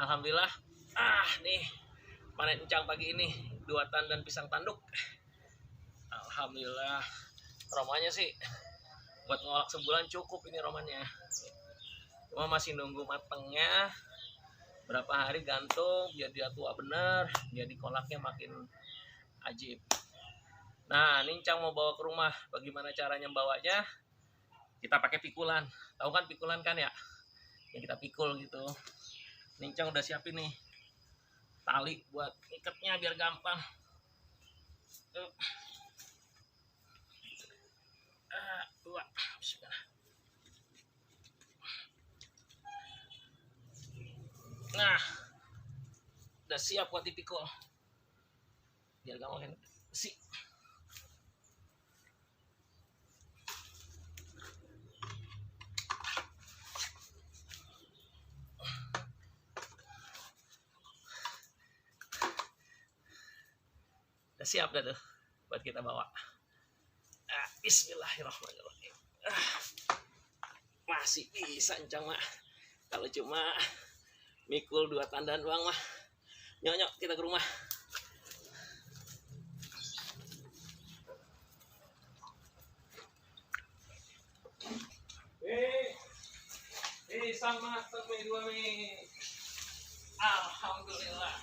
Alhamdulillah. Nih panen encang pagi ini 2 tandan pisang tanduk. Alhamdulillah. Romanya sih buat ngolak sebulan cukup ini romannya. Cuma masih nunggu matengnya. Berapa hari gantung biar dia tua bener, jadi kolaknya makin ajib. Nah, Nincang mau bawa ke rumah. Bagaimana caranya bawanya? Kita pakai pikulan. Tahu kan pikulan kan ya? Yang kita pikul gitu. Nincang udah siapin nih tali buat ikatnya biar gampang. Dua. Nah, udah siap buat dipikul. Biar gampang besi. Udah siap dah tuh buat kita bawa. Bismillahirrahmanirrahim. Masih bisa encang mah. Kalau cuma mikul 2 tandan doang mah. Nyok kita ke rumah. Sama 2 Mei. Alhamdulillah.